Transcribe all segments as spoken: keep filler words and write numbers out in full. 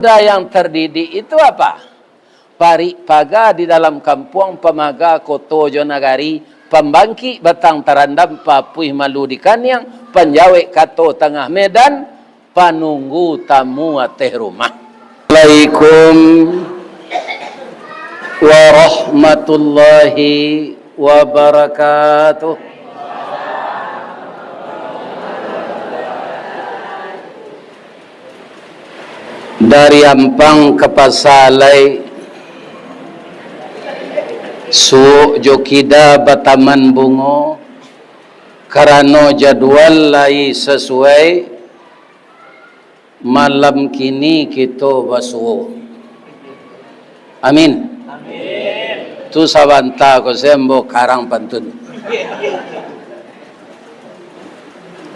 Pemuda yang terdidik itu apa? Parik paga di dalam kampuang, pamaga koto jo nagari, pambangkik batang tarandam, papuih malu di kaniang, panjawek kato tangah medan, panunggu tamu ateh rumah. Assalamualaikum warahmatullahi wabarakatuh. Dari Ampang ka Pasa Alai, suok jo kida bataman bungo, karano jadual lai sasuai, malam kini kito basuo. Amin. Amin. Tu sabanta ko se ambo karang pantun.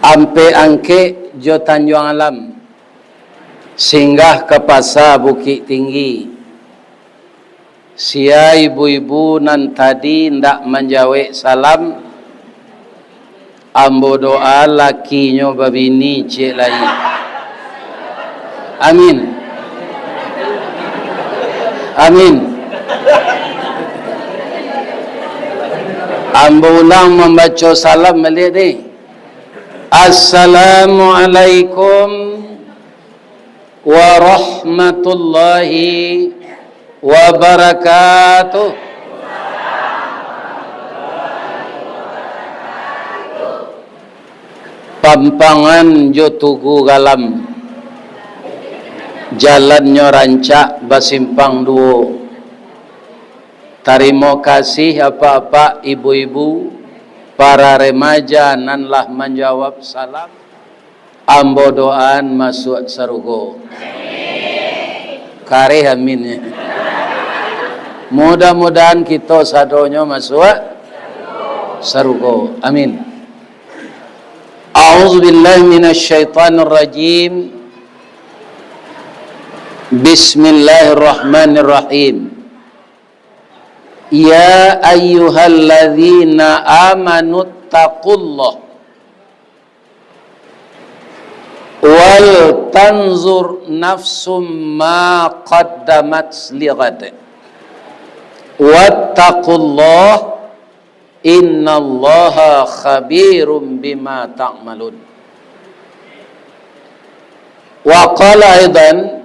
Ampek Angkek jo Tanjuang Alam, singgah ka Pasa Bukik Tinggi. Sia ibu-ibu nan tadi ndak manjawek salam, ambo doa lakinyo babini ciek lai. Amin. Amin. Ambo ulang mambaco salam baliak deh. Assalamualaikum warahmatullahi wabarakatuh. Pampangan jo Tugu Galam, jalannyo rancak basimpang duo. Tarimo kasih apak-apak, ibu-ibu, para remaja nan lah manjawab salam. Ambo doaan masuak sarugo. Kareh amin. Mudah-mudahan kito sadonyo masuak sarugo. Amin. A'udzubillahi minasyaitonirrajim. Bismillahirrahmanirrahim. Ya ayyuhalladzina amanu taqullah. Wal tanzur nafsum ma qaddamat lighad. Wattaqullah, innallaha khabirum bima ta'malun. Wa qala aidan,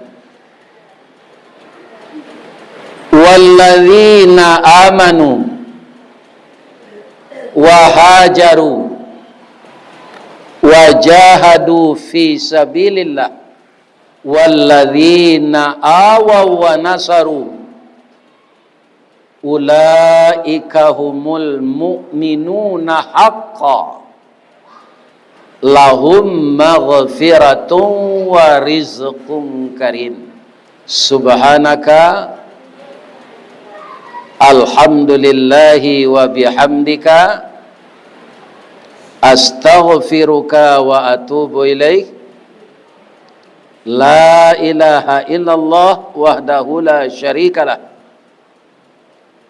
walladzina amanu wa hajaru wa jahadu fi sabilillah, walladzina awaw wa nasaru, ulaika humul mu'minuna haqqa, lahum maghfiratun wa rizqun karim. Subhanaka, alhamdulillahi wa bihamdika, astaghfiruka wa atubu ilaik. La ilaha illallah wahdahu la syarikalah.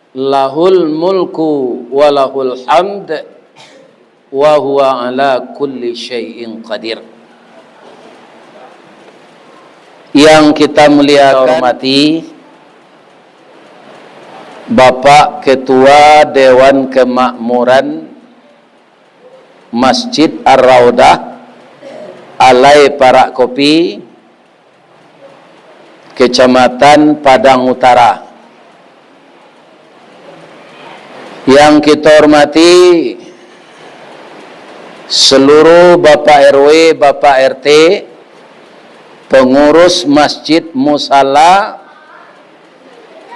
Lahul mulku wa lahul hamd, wa huwa ala kulli syai'in qadir. Yang kita muliakan, hormati Bapak Ketua Dewan Kemakmuran Masjid Ar-Raudah, Alai Parak Kopi, Kecamatan Padang Utara. Yang kita hormati seluruh Bapak R W, Bapak R T, pengurus masjid musala,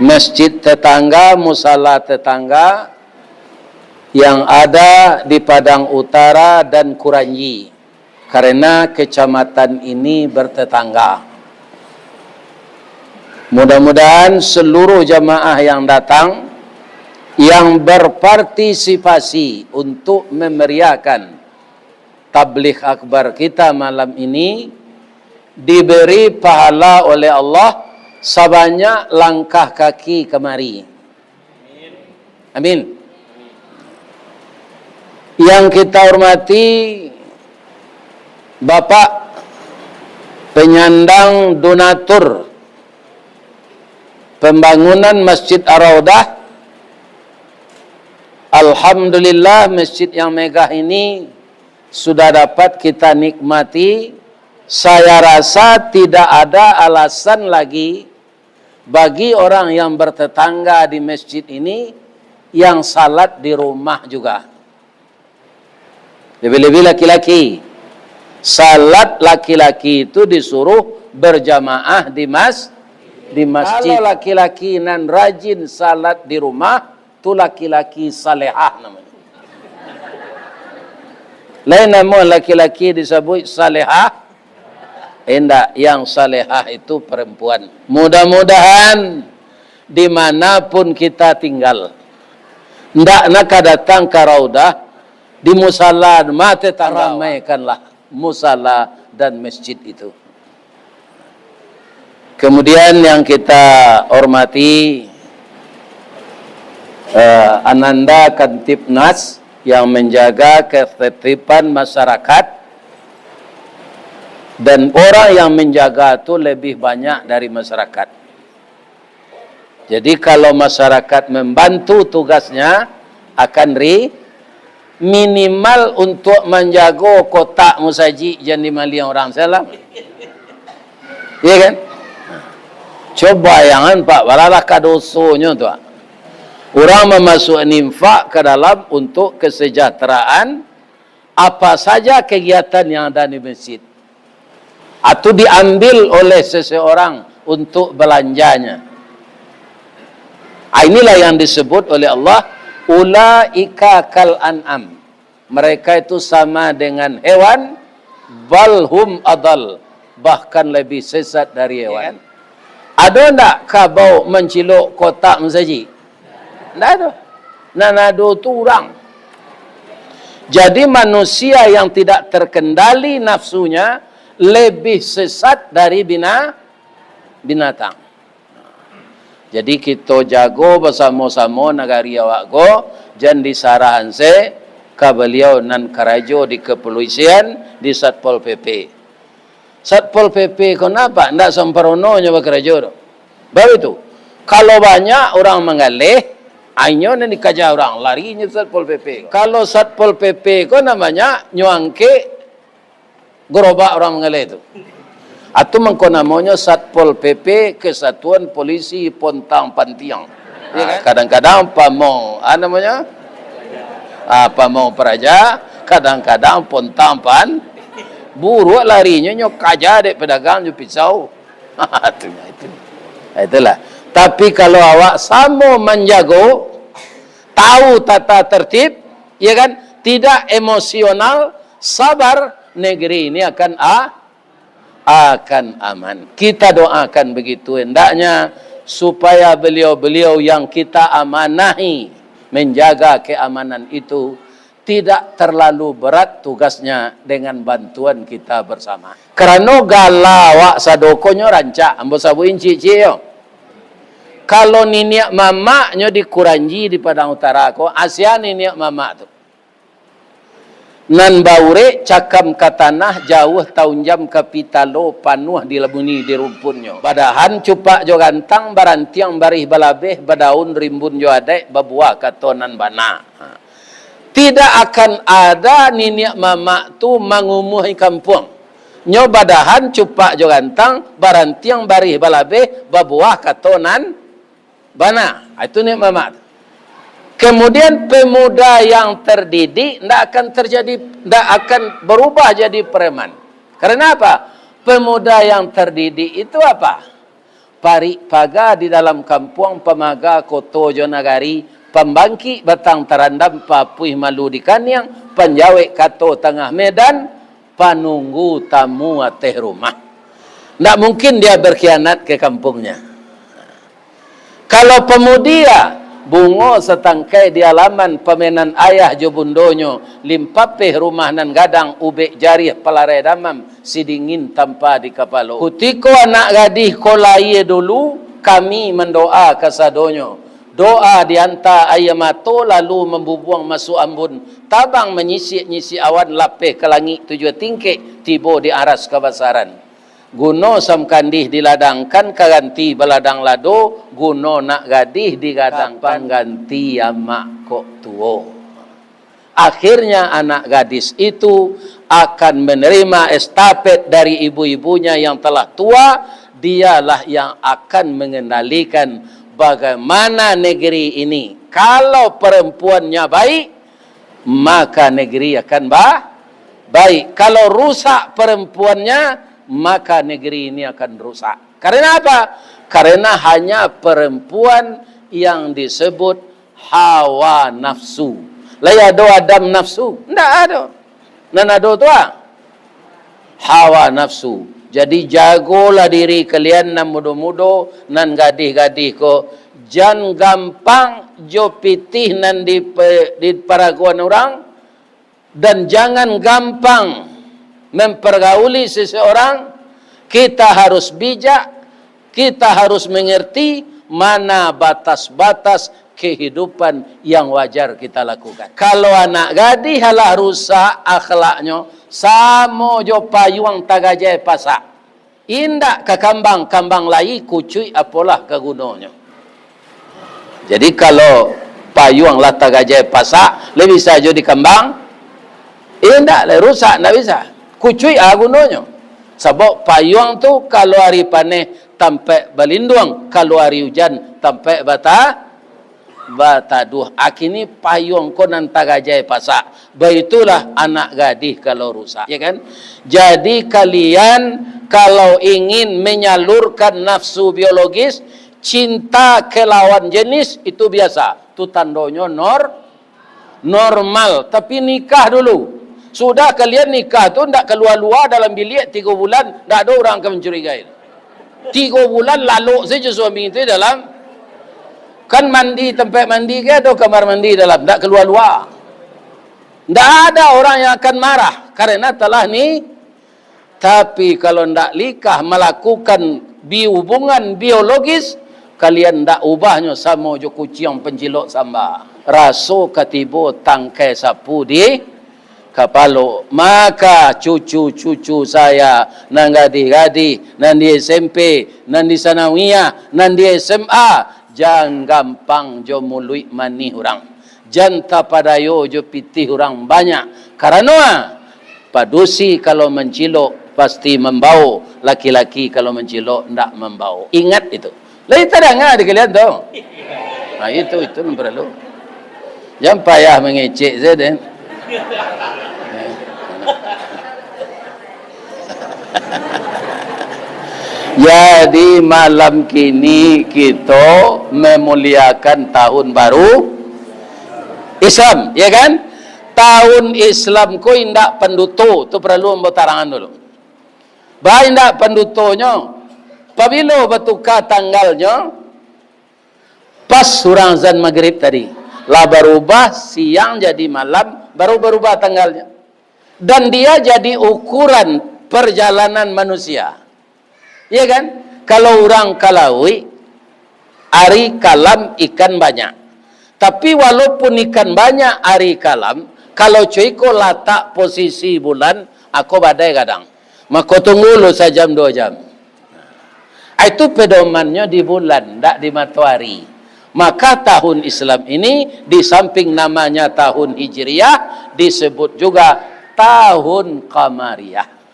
masjid tetangga, musala tetangga, yang ada di Padang Utara dan Kuranji, karena kecamatan ini bertetangga. Mudah-mudahan seluruh jamaah yang datang, yang berpartisipasi untuk memeriahkan tabligh akbar kita malam ini, diberi pahala oleh Allah sabanyak langkah kaki kemari. Amin. Yang kita hormati Bapak Penyandang Donatur Pembangunan Masjid Ar-Raudhah, alhamdulillah, masjid yang megah ini sudah dapat kita nikmati. Saya rasa tidak ada alasan lagi bagi orang yang bertetangga di masjid ini yang salat di rumah juga. Lebih-lebih laki-laki. Salat laki-laki itu disuruh berjamaah di mas-, di masjid. Kalau laki-laki nan rajin salat di rumah, tu laki-laki salehah namanya. Lain namo laki-laki disebut salehah, indak, yang salehah itu perempuan. Mudah-mudahan dimanapun kita tinggal, ndak nak ka datang ka Raudhah, di musala, mate ramaikanlah musala dan masjid itu. Kemudian yang kita hormati, eh, Ananda Kantipnas yang menjaga ketertiban masyarakat, dan orang yang menjaga tu lebih banyak dari masyarakat. Jadi, kalau masyarakat membantu tugasnya, akan ri-, minimal untuk manjago kotak musajik jan dimaliang urang salah. Iya kan? Coba bayangan, Pak, baralah ka dosonyo tu, Pak. Urang mamasuakan infak ka dalam untuk kesejahteraan apa saja kegiatan yang ada di masjid. Atau diambil oleh seseorang untuk belanjanya. Ah, inilah yang disebut oleh Allah, "Ulaika kal an'am." Mereka itu sama dengan hewan, "bal hum adal," bahkan lebih sesat dari hewan. Ado ndak kabau mancilok kotak musajik? Ndak ado. Nan ado tu urang. Jadi, manusia yang tidak terkendali nafsunya lebih sesat dari bina-, binatang. Jadi, kito jago basamo-samo nagari awak ko, jan disarahan se ka baliau nan karajo di kepolisian, di Satpol P P. Satpol P P ko napa? Ndak samparononyo bakarajo tu. Baru itu, kalau banyak urang manggaleh, inyo nan dikaja urang, larinyo Satpol P P. Kalau Satpol P P ko nyo banyak, nyo angkek gerobak urang manggaleh tu. Atu mangko namonyo Satpol P P, Kesatuan Polisi Pontang Pantiang. Ya kan? Ah, kadang-kadang pamong, ah, namonyo? Ah, pamong praja, kadang-kadang pontang pan-, buruak larinyo, nyo kaja dek pedagang jo pisau. Tu, itu. Itulah. Tapi kalau awak samo manjago, tahu tata tertib, ya kan? Tidak emosional, sabar, negeri ini akan a-, akan aman. Kita doakan begitu hendaknya, supaya beliau-beliau yang kita amanahi menjaga keamanan itu tidak terlalu berat tugasnya dengan bantuan kita bersama. Karano gala awak sadonyo rancak, ambo sabuik ciek-ciek yo. Kalau niniak mamaknyo di Kuranji di Padang Utara ko, asia niniak mamak tu. Nan baurek cakam ka tanah, jauah taunjam ka pitalo, panuah dilabuni di rumpunnyo. Badahan cupak jo gantang, barantiang barih balabeh, badaun rimbun jo adaik, babuah kato nan bana. Ha. Tidak akan ada niniak mamak tu mangumuahi kampuang. Nyo badahan cupak jo gantang, barantiang barih balabeh, babuah kato nan bana, itu niniak mamak tu. Kemudian pemuda yang terdidik ndak akan terjadi, ndak akan berubah jadi preman. Karena apa? Pemuda yang terdidik itu apa? Parik paga di dalam kampuang, pamaga koto jo nagari, pambangkik batang tarandam, papuih malu di kaniang, panjawek kato tangah medan, panunggu tamu ateh rumah. Ndak mungkin dia berkhianat ke kampuangnya. Kalau pemuda, bungo satangkai di alaman, pamenan ayah jo bundonyo, limpapeh rumah nan gadang, ubek jarih palarai damam, sidingin tampa di kapalo. Kutiko anak gadih ko lahia dulu, kami mandoa kasadonyo. Doa dianta aia mato, lalu mambubuang masuak ambun, tabang manyisik-nyisik awan, lapeh ka langik tujuah tingkek, tibo di aras kabasaran. Guno samkandih diladangkan, kaganti baladang lado, guno nak gadih digadangkan, ganti amak kok tuo. Akhirnya anak gadis itu akan menerima estafet dari ibu-ibunya yang telah tua, dialah yang akan mengendalikan bagaimana negeri ini. Kalau perempuannya baik, maka negeri akan ba-, baik. Kalau rusak perempuannya, maka negeri ini akan rusak. Karena apa? Karena hanya perempuan yang disebut hawa nafsu. Lai ado Adam nafsu? Ndak ado. Nan ado tu ah, hawa nafsu. Jadi, jagolah diri kalian nan mudo-mudo, nan gadih-gadih ko. Jan gampang jo pitih nan di pe-, di paraguan urang, dan jangan gampang mempergauli seseorang. Kita harus bijak, kita harus mengerti mana batas-batas kehidupan yang wajar kita lakukan. Kalau anak gadih alah rusak akhlaknyo, samo jo payuang tagajai pasak. Indak ka kambang, kambang lai kucuik, apolah ka gunonyo. Jadi, kalau payuang lah tagajai pasak, lai bisa jo dikambang? Indak, lai rusak, ndak bisa. Kucuik a gunonyo. Sabab payuang tu, kalau ari paneh, tampek balinduang, kalau ari ujan, tampek bata-, bataduah. Akini payuang ko nan tagajai pasak. Baitulah anak gadih kalau rusak, ya kan? Jadi, kalian kalau ingin menyalurkan nafsu biologis, cinta ke lawan jenis, itu biasa. Tu tandonyo nor-, normal. Tapi nikah dulu. Sudah kalian nikah tu, ndak kalua-lua dalam biliak tigo bulan, ndak ado urang ka mancurigai. Tigo bulan lalok sajo suami tu dalam, kan mandi, tampek mandi ka ado kamar mandi dalam, ndak kalua-lua. Ndak ada orang yang akan marah karena telah ni. Tapi kalau ndak likah malakukan bi-, hubungan biologis, kalian ndak ubahnyo, samo jo kuciang pancilok samba. Raso ka tibo tangkai sapu di kapalo. Maka cucu-cucu saya nan gadih-gadih, nan di S M P, nan di sanawiyah, nan di S M A, jan gampang jo muluik manih urang. Jan tapadayo jo pitih urang banyak. Karano, ah, padusi kalau mancilok, pasti mambao. Laki-laki kalau mancilok, ndak mambao. Ingat itu. Lai tadanga di kalian tu? Nah, itu, itu nan paralu. Jan payah mangecek sajo den. Jadi, malam kini kito memuliakan tahun baru Islam, ya kan? Tahun Islam ko indak panduto, tu paralu ambo tarangan dulu. Ba indak pandutonyo, pabilo batuka tanggalnyo, pas urang azan magrib tadi, lah barubah siang jadi malam, baru barubah tanggalnyo. Dan dia jadi ukuran perjalanan manusia. Iya kan? Kalau urang ka lauik, ari kalam ikan banyak. Tapi walaupun ikan banyak ari kalam, kalau co iko latak posisi bulan, ako badai gadang. Mako tunggu lu sajam duo jam. Ah, itu pedomannyo di bulan, ndak di matoari. Maka tahun Islam ini, di samping namanya tahun Hijriah, disebut juga tahun Qamariyah.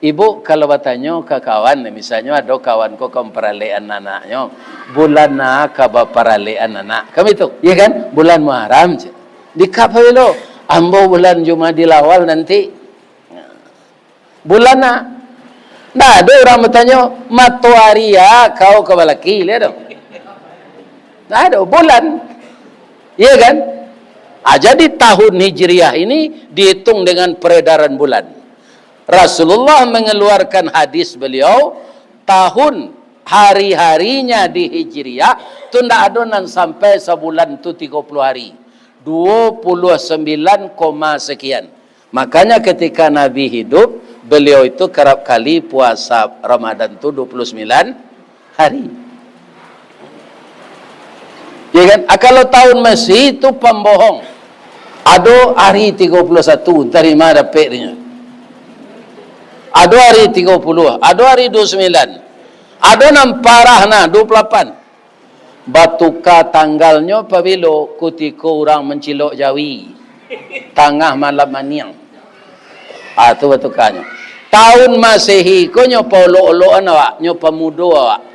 Ibu kalau batanyo ka kawan, misalnyo ado kawan ko ka mamparalekan anaknyo, "Bulan na ka baparalekan anak?" Kan baitu, iya kan? "Bulan Muharram," cek. "Dikapa lo?" "Ambo bulan Jumadil Awal nanti." Bulan na. Ndak ado urang batanyo, "Matoari a kau ka balaki," lai ado? Ndak ado, bulan. Iya kan? Ah, jadi tahun Hijriah ini dihitung dengan peredaran bulan. Rasulullah mengeluarkan hadis beliau, tahun hari-harinya di Hijriah tu ndak ado nan sampai sabulan tu tigo puluah hari. Duo puluah sambilan koma sekian. Makanya ketika Nabi hidup, beliau itu kerap kali puasa Ramadan tu dua puluh sembilan hari. Ya kan? Ah, kalau tahun Masehi tu pambohong. Ado hari tigo puluh satu, tarima dapek dinyo. Ado ari tigo puluah, ado ari duo sambilan, ado nan parah nah, duo puluah lapan. Batuka tanggalnyo pabilo? Kutiko urang mancilok jawi, tangah malam maniang. Ah, tu batukanyo. Taun Masehi ko nyo paolok-olokan awak, nyo pamudo awak.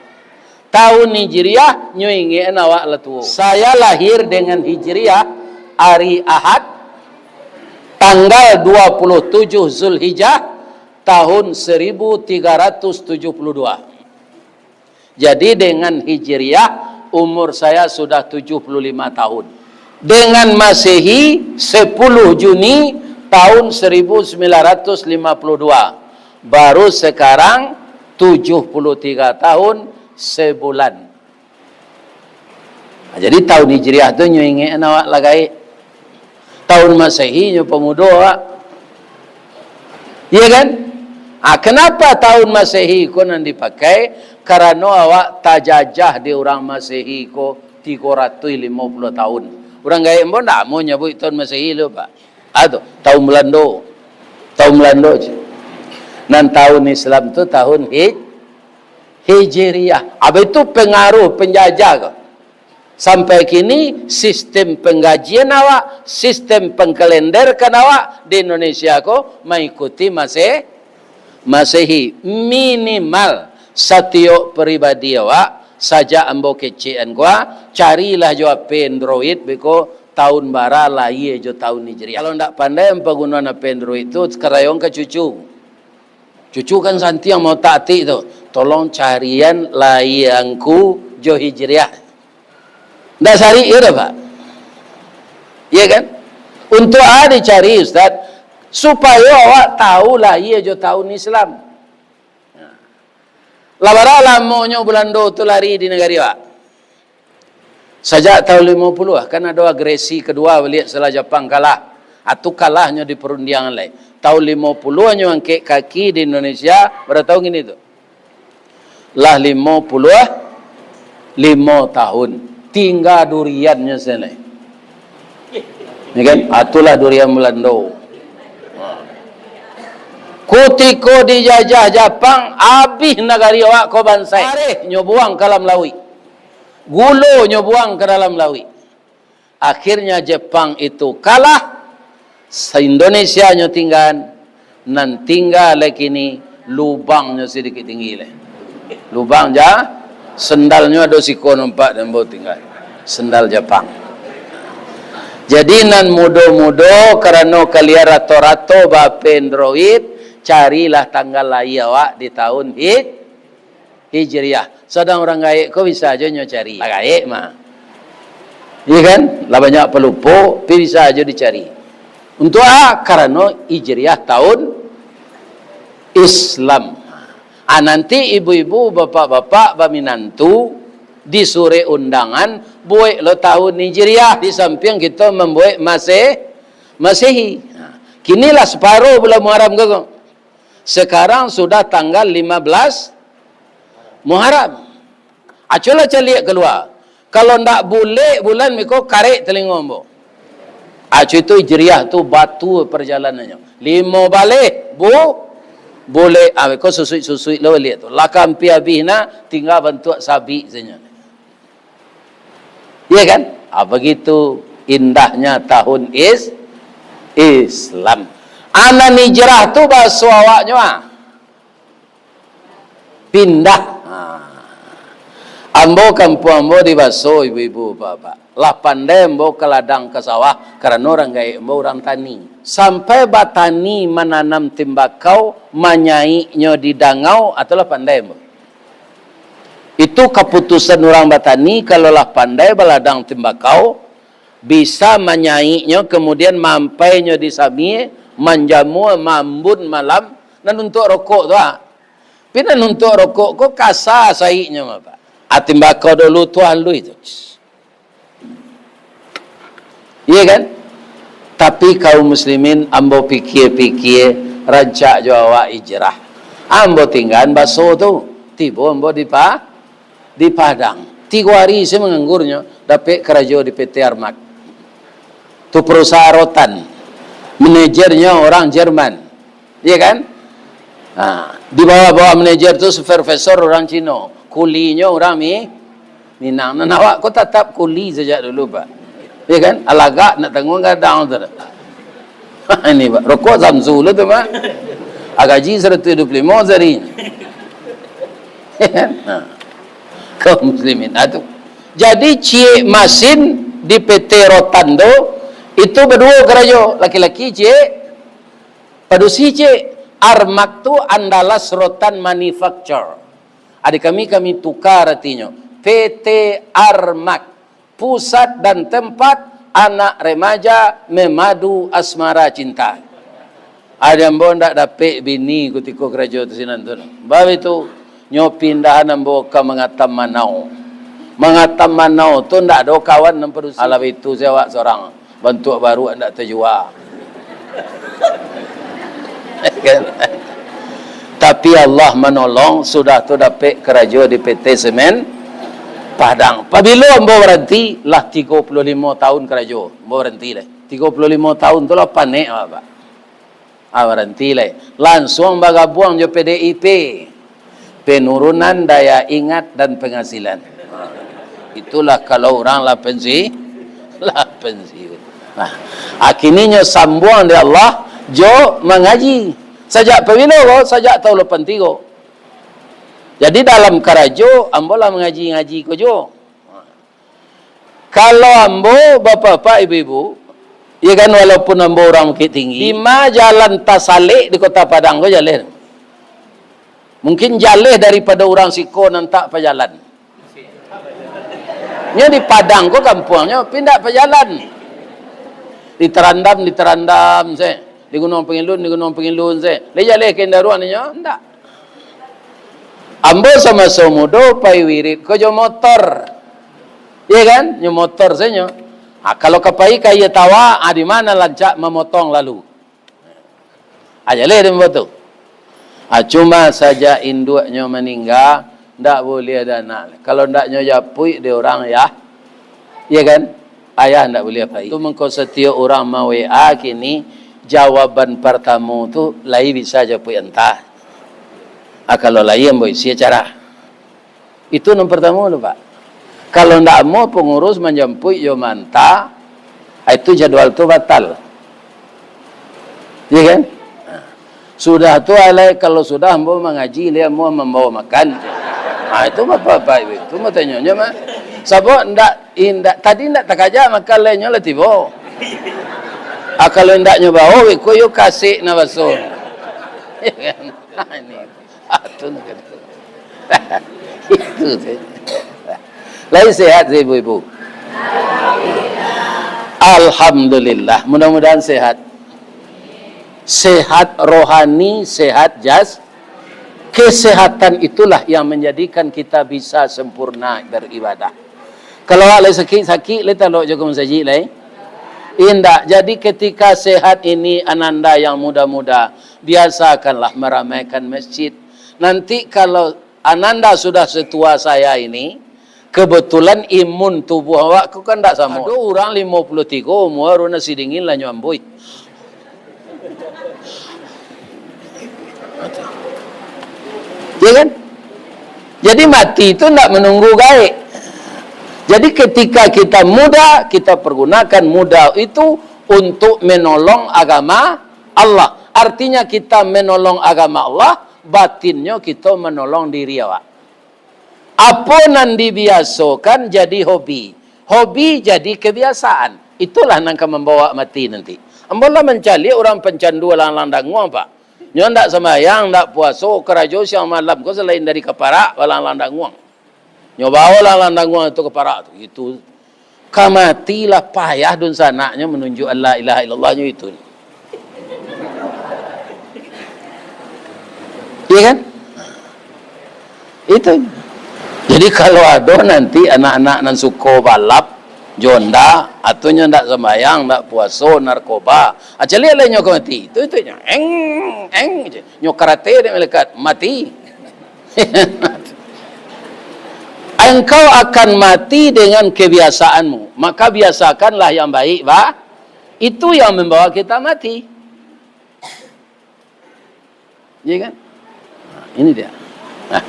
Taun Hijriah, nyo ingekan awak lah tuo. Saya lahir dengan Hijriah, ari Ahad, tanggal dua puluh tujuh Zulhijjah, tahun seribu tiga ratus tujuh puluh dua. Jadi, dengan Hijriah, umur saya sudah tujuh puluh lima tahun. Dengan Masehi, sepuluh Juni tahun seribu sembilan ratus lima puluh dua. Baru sekarang tujuh puluh tiga tahun sebulan. Nah, jadi, taun Hijriah tu nyo ingekan awak lah gaek. Taun Masehi nyo pamudo awak. Iya kan? Ah, kenapa taun Masehi ko nan dipakai? Karano awak tajajah di urang Masehi ko tigo ratuih limo puluah taun. Urang gaek ambo ndak amuah nyabuik taun Masehi lo, Pak. Ah, tu, taun Belando. Taun Belando je. Nan taun Islam tu taun Hij-, Hijriah. Abih tu pengaruh penjajah ko. Sampai kini, sistem penggajian awak, sistem pengkalenderkan awak di Indonesia ko maikuti Mase-, Masehi. Minimal, satiok pribadi awak, sajak ambo kecekan ko, carilah jo H P Android, beko taun bara lahia jo taun Hijriah. Kalau ndak pandai ampagunoan H P Android tu, karayong ka cucu. Cucu kan santiang mautak-atik tu. Tolong carian lahia angku jo Hijriah. Ndak sarik yo dah, Pak? Iya kan? Untuak a dicari, Ustaz? Supayo awak tahu lahia jo taun Islam. Lah bara lamonyo Bulando tu lari di nagari awak? Sajak taun limo puluah, kan ado agresi kedua baliak setelah Japang kalah. Atu kalahnyo di perundiangan lai. Taun limo puluah nyo angkek kaki di Indonesia, bara taun kini tu? Lah limo puluah limo tahun. Tingga duriannyo sajo lai. Ya kan? Atulah durian Belando. Kutiko dijajah Japang, abih nagari awak ko bansai. Areh nyo buang ka dalam lauik. Gulo nyo buang ka dalam lauik. Akhirnya Jepang itu kalah, se-Indonesia nyo tinggaan, nan tingga lai kini lubangnyo sadikit tinggi lai. Lubang ja, sendalnyo ado siko nampak dan bau tingga. Sendal Japang. Jadi nan mudo-mudo, karano kalian rato-rato ba-Android, carilah tanggal lahia awak di taun Hij-, Hijriah. Sadang urang gaek ko bisa jo nyo cari. Lah gaek mah. Iya kan? Lah banyak palupo, tapi bisa jo dicari. Untuak a? Karano Hijriah taun Islam. Ah, nanti ibu-ibu, bapak-bapak, baminantu, di surek undangan, buek lo taun Hijriah, di sampiang kito mambuek Mase-, Masehi. Nah, kini lah saparo bulan Muharram ko. Sekarang sudah tanggal lima belas Muharram. Aculah caliak kalua. Kalau ndak bulek bulan beko, karek talingo ambo. Acu itu Hijriah tu batua parjalanannyo. Limo baleh, bu-, bulek. Ah, beko susuik-susuik lo baliak tu. Lah ka ampia abih nah, tingga bantuak sabik sajo. Iya kan? Ah, begitu indahnya tahun is-, Islam. A nan hijrah tu bahaso awaknyo, ah. Pindah. Ha. Ambo, kampuang ambo di Baso, ibu-ibu, bapak-bapak. Lah pandai ambo ka ladang, ka sawah, karano urang gaek ambo urang tani. Sampai batani, mananam tembakau, manyaiknyo di dangau, atulah pandai ambo. Itu kaputusan urang batani, kalau lah pandai baladang tembakau, bisa manyaiknyo, kemudian maampainyo di samie, manjamua, maambun malam, nan untuak rokok tu, ah. Tapi nan untuak rokok ko kasa saiknyo, Bapak. Ah, tembakau dulu tu haluih tu. Iya kan? Tapi kaum muslimin, ambo pikia-pikia, rancak jo awak hijrah. Ambo tinggaan Baso tu, tibo ambo di Pa-, di Padang. Tigo ari se manganggurnyo, dapek karajo di P T Armat. Tu perusahaan rotan. Manajernya orang Jerman. Iya kan? Ha, di bawah-bawah manajer tu supervisor urang Cino, kulinyo urang Mi-, Minang. Nan awak ko tatap kuli sajak dulu, Pak. Ya kan? Alagak nak tangguang gadang tu. Ini, Pak. Rokok Samsu lo tu, Pak. Ah, gaji saratuih duo puluah limo sahari. Ya kan? Ha. Kaum muslimin. Ah, tu. Jadi, ciek masin di P T Rotan tu, itu baduo karajo. Laki-laki ciek, padusi ciek. Armak tu Andalas Rotan Manufacture. Adi kami, kami tukar artinyo. P T Armak, pusat dan tempat anak remaja memadu asmara cinta. Adi ambo ndak dapek bini kutiko karajo tu sinan tu. Bab itu, nyo pindahan ambo ka Mangatam Manau. Mangatam Manau tu ndak ado kawan nan padusi. Alah itu se awak sorang. Bantuak baruak ndak tajua. Kan? Tapi Allah manolong, sudah tu dapek karajo di P T Semen Padang. Pabilo ambo baranti, lah tigo puluah limo taun karajo, ambo baranti lai. Tigo puluah limo taun tu lah panek awak, Pak. Ah, baranti lai. Lansuang bagabuang jo P D I P. Penurunan daya ingat dan penghasilan. Itulah kalau urang lah pensi-, lah pensiun. Nah, akhirnyo sambuang dek Allah jo mangaji. Sajak pabilo ko? Sajak taun lapan tigo. Jadi dalam karajo, ambo lah mangaji-ngaji ko juo. Kalau ambo, bapak-bapak, ibu-ibu, ya kan, walaupun ambo urang Bukittinggi, dima jalan tasalek di Kota Padang ko jaleh. Mungkin jaleh daripado urang siko nan tak pajalan. Nyo di Padang ko kampuangnyo, tapi ndak pajalan. Ditarandam, ditarandam se. Di Gunuang Pangilun, di Gunuang Pangilun se. Lai jaleh ka Indaruan inyo? Ndak. Ambo samaso mudo pai wirid ko jo motor. Iya kan? Nyo motor sajo. Ha, kalau ka pai ka Aia Tawak, ha, di ma nan rancak mamotong lalu? Ha, jaleh dek ambo tu. Ha, cuma sajak induaknyo maningga, ndak buliah ado anak. Kalau ndak nyo japuik dek urang, yah. Iya kan? Ayah ndak buliah pai. Tu mangko satiok urang ma-W A kini, jawaban partamo tu lai bisa japuik antah. Ah, kalau lai ambo isi acara. Itu nan partamo tu, Pak. Kalau ndak amuah pangurus manjampuik jo maanta, ah, itu jadwal tu batal. Iya kan? Nah. Sudah tu, alai, kalau sudah ambo mangaji, lai amuah mambawa makan. Ah, itu bapak-bapak itu, itu batanyo nyo mah. Sabab ndak, indak, tadi ndak takaja makan, lai nyo lah tibo. Ah, kalau indak nyo bawa, iko yo kasik na baso. Iya kan? Ah, ini. Ah, tu nak kata. Itu tu. Lai sehat, ibu-ibu? Alhamdulillah. Mudah-mudahan sehat. Sehat rohani, sehat jas-, kesehatan itulah yang menjadikan kita bisa sempurna beribadah. Kalau awak lai sakik-sakik, lai talok jo ka masajik lai? Indak. Jadi, ketika sehat ini, ananda yang muda-muda, biasakanlah meramaikan masjid. Nanti kalau ananda sudah setua saya ini, kebetulan imun tubuh awak ko kan ndak samo. Ado urang limo puluah tigo umua, baru nasi dingin lah nyo ambuih. Ya kan? Jadi mati tu ndak menunggu gaek. Jadi ketika kita muda, kita pergunakan muda itu untuk menolong agama Allah. Artinya kita menolong agama Allah, batinnyo kita menolong diri awak. Apo nan dibiasokan jadi hobi, hobi jadi kebiasaan. Itulah nan ka mambawa mati nanti. Ambo lah mancaliak urang pancandu alang-alang danguang, Pak. Nyo ndak sambayang, ndak puaso, karajo siang malam ko salain dari kaparak, alang-alang danguang. Nyo bawo alang-alang danguang tu kaparak tu. Itu ka mati lah payah dunsanaknyo manunjuak la ilaha illallah nyo itu. Iya kan? Itu. Jadi, kalau ado nanti anak-anak nan suko balap, jo Honda, atau nyo ndak sambayang, ndak puaso, narkoba, ah, caliak lai nyo ka mati. Itu, itu nyo, eng, eng, je. Nyo karate dek malaikat, mati. Engkau akan mati dengan kebiasaanmu. Maka biasakanlah yang baik, bah. Itu yang membawa kita mati. Iya kan? Ini dia. Nah,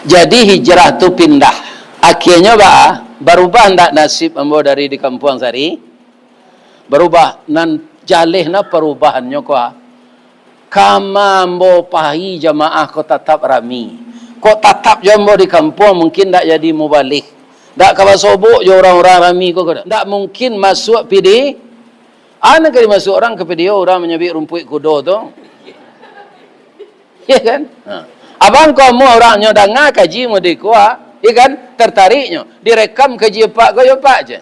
jadi hijrah tu pindah. Akhirnyo ba, barubah ndak nasib ambo dari di kampuang sari? Barubah. Nan jaleh na parubahannyo ko, ah. Kama ambo pai jamaah ko tatap rami. Kok tatap jo ambo di kampuang, mungkin ndak jadi mubalig. Ndak ka basobok jo urang-urang rami ko, ko ndak mungkin masuak P D. Ana ka dimasuak urang ka P D O, urang manyabik rumpuik kudo tu. Ya kan? Ha. Abang ko amuah urang nyo danga kaji mode ko, ah, ya kan? Tertariknyo. Direkam kaji apak ko, yo apak je.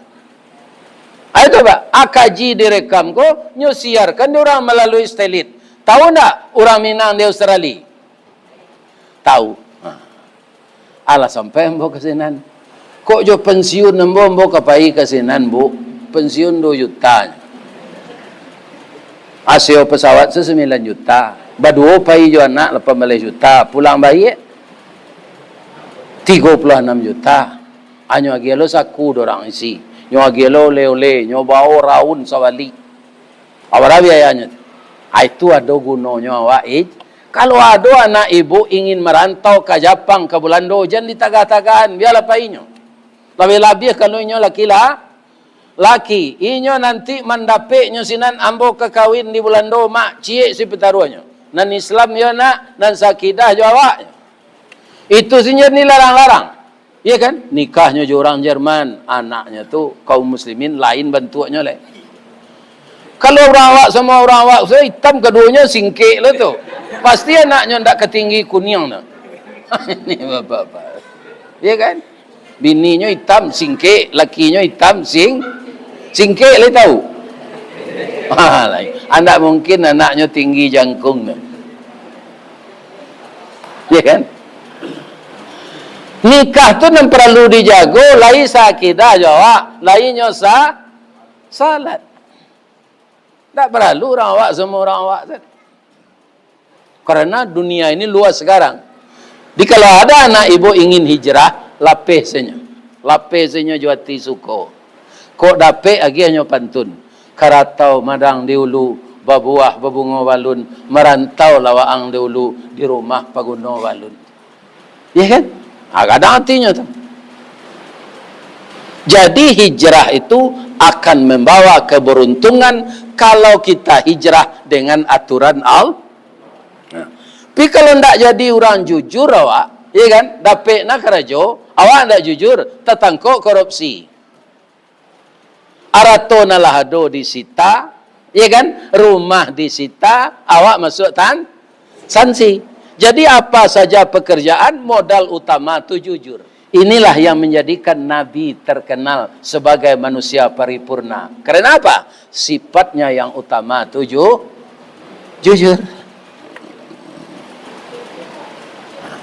Ah, itu, Pak. Ah, kaji direkam ko, nyo siarkan di urang malalui satelit. Tahu ndak urang Minang di Australia? Tahu. Ha. Alah, sampai ambo ka sinan. Kok jo pensiun ambo, ambo ka pai ka sinan, Bu? Pensiun duo juta. Asio pesawat se sembilan juta. Baduo pai jo anak lapan baleh juta. Pulang baiak tigo puluah anam juta. Anyo agiah lo saku dorang isi. Nyo agiah lo oleh-oleh. Nyo bao raun sabalik. Apo lah biayanyo tu? Ah, itu ado gunonyo awak, ij-, kalau ado anak ibu ingin marantau ka Japang, ka Bulando, jan ditagah-tagahan, bialah painyo. Labiah-labiah kalau inyo laki la-, laki, inyo nanti mandapeknyo sinan, ambo ka kawin di Bulando, mak, ciek si pitaruahnyo. Nan Islam yo nak, nan sakidah jo awaknyo. Itu si jan dilarang-larang. Iya kan? Nikahnyo jo urang Jerman, anaknyo tu kaum muslimin lain bantuaknyo lai. Kalau urang awak samo urang awak, so itam kaduonyo singkek lo tu. Pasti anaknyo ndak katinggi kuniang tu. Ini bapak-bapak. Iya kan? Bininyo itam singkek, lakinyo itam sing-, singkek lai tahu. Ha, lai. Ndak mungkin anaknyo tinggi jangkung tu. Ya kan? Nikah tu nan paralu dijago, lai sakidah jo awak, lai nyo sa-, salat. Ndak paralu urang awak samo urang awak tu. Karena dunia ini luas sekarang. Jadi kalau ada anak ibu ingin hijrah, lapeh sajo. Lapeh sajo jo ati suko. Kok dapek agiahnyo pantun. Karatau madang di ulu, babuah babungo balun, marantau lah waang di ulu, di rumah paguno balun. Iya kan? Ha, kadang atinyo tu. Jadi hijrah itu akan membawa keberuntungan kalau kita hijrah dengan aturan Al-, nah. Tapi kalau ndak jadi urang jujur awak, iya kan? Dapek na karajo, awak ndak jujur, tatangkok korupsi. Arato nan lah ado disita, ya kan? Rumah disita, awak masuak tan-, sanksi. Jadi, apa saja pekerjaan, modal utama tu jujur. Inilah yang menjadikan Nabi terkenal sebagai manusia paripurna. Karena apa? Sifatnya yang utama tu ju-, jujur.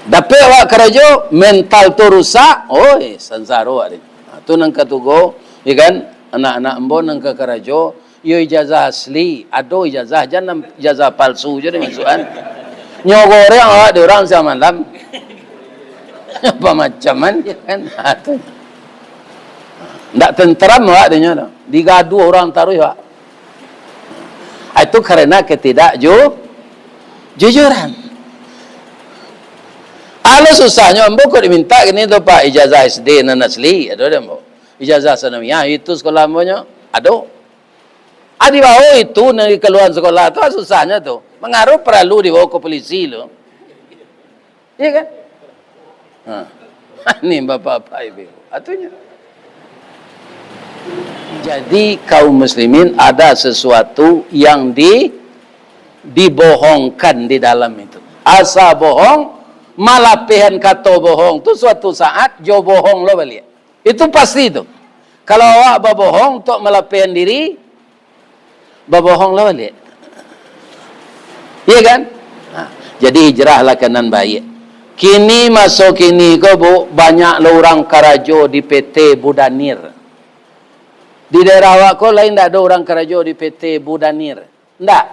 Dapek awak karajo, mental tu rusak, oi, sansaro awak tu. Ha, tu nan katugo, ya kan? Anak-anak ambo nan ka karajo, iyo ijazah asli, ado ijazah, jan nan ijazah palsu je dimasuakan. Nyo goreng awak di urang siang malam. Apa macam kan, ya kan? Ha, tu. Ndak tenteram awak dinyo tu. Digaduah urang taruih awak. Ah, itu karena ketidakju-, jujuran. Alah susahnyo, ambo kok diminta kini tu, Pak, ijazah S D nan asli, ado dek ambo. Ijazah sanawiyah, itu sekolah ambo nyo, ado. Ah, dibawa itu nan dikaluan sekolah tu, ah, susahnyo tu. Mangaruh paralu dibawa ke polisi lo. Iya kan? Nah. Ni bapak-bapak ibu. Atunyo. Jadi, kaum muslimin, ada sesuatu yang di-, dibohongkan di dalam itu. Asa bohong, malapehan kato bohong tu suatu saat jo bohong lo baliak. Itu pasti tu. Kalau awak babohong untuak malapehan diri, babohonglah baliak. Iya kan? Ha, jadi hijrahlah ka nan baiak. Kini, maso kini ko, Bu, banyak lo urang karajo di P T Budanir. Di daerah awak ko, lai ndak ado urang karajo di P T Budanir? Ndak.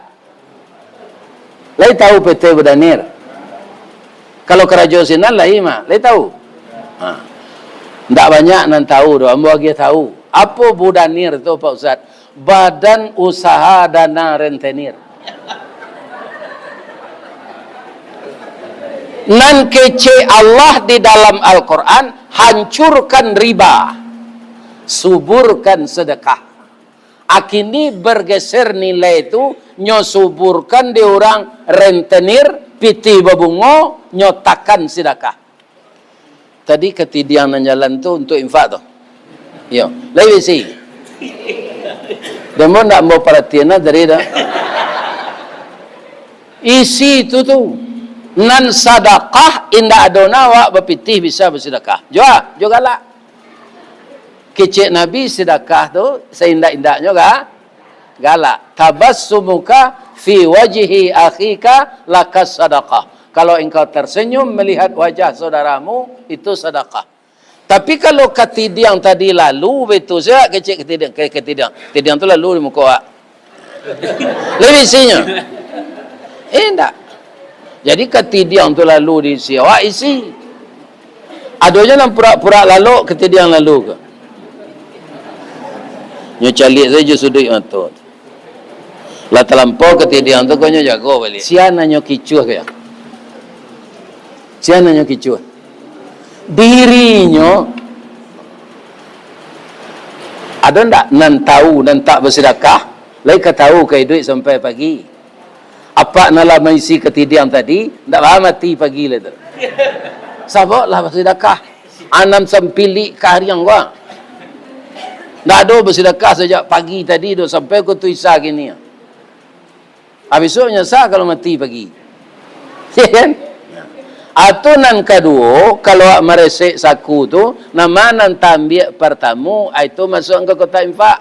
Lai tahu P T Budanir? Kalau karajo sinan lai mah, lai tahu? Ha. Ndak banyak nan tahu doh, ambo agiah tahu. Apo Budanir tu, Pak Ustaz? Badan Usaha Dana Rentenir. Nan kecek Allah di dalam Al-Quran, hancurkan riba, suburkan sedekah. Akini bergeser nilai tu, nyo suburkan di urang rentenir, pitih babungo, nyo takan sidakah. Tadi katidiang nan jalan tu untuk infak tu. Yo, lai isi. Demo ndak ambo paratian lah tadi dah. Isi tu tu. Nan sadakah indak ado na awak bapitih bisa basidakah. Jua, jua galak. Kecek Nabi sidakah tu saindak-indaknyo ga-, galak. Tabassumuka fi wajhi akhika laka sadakah. Kalau engkau tersenyum melihat wajah saudaramu, itu sadakah. Tapi kalau katidiang tadi lalu, betul saja kecek katidiang, ke-, katidiang. Katidiang tu lalu di muko awak. Lai isinyo? Eh, indak. Jadi, katidiang tu lalu di isi awak, isi. Adonyo nan purak-purak lalok, katidiang lalu ko. Nyo caliak sajo suduik mato. Lah talampau katidiang tu, ko nyo jago baliak. Sia nan nyo kicuah ko yo? Sia nan nyo kicuah? Dirinyo. Ado ndak nan tahu, nan tak basidakah, lai ka tahu ka iduik sampai pagi? Apak nan lah maisi katidiang tadi, ndak baa mati pagi lai tu. Sabab lah basidakah. Anam sampilik kariang ko. Ndak ado basidakah sajak pagi tadi tu sampai ko tu isa kini. Ah, bisuak nyasa kalau mati pagi. Ya kan? Atau nan kaduo, kalau awak maresek saku tu, nama nan taambiak partamo, ah, itu masuak ka kotak infak.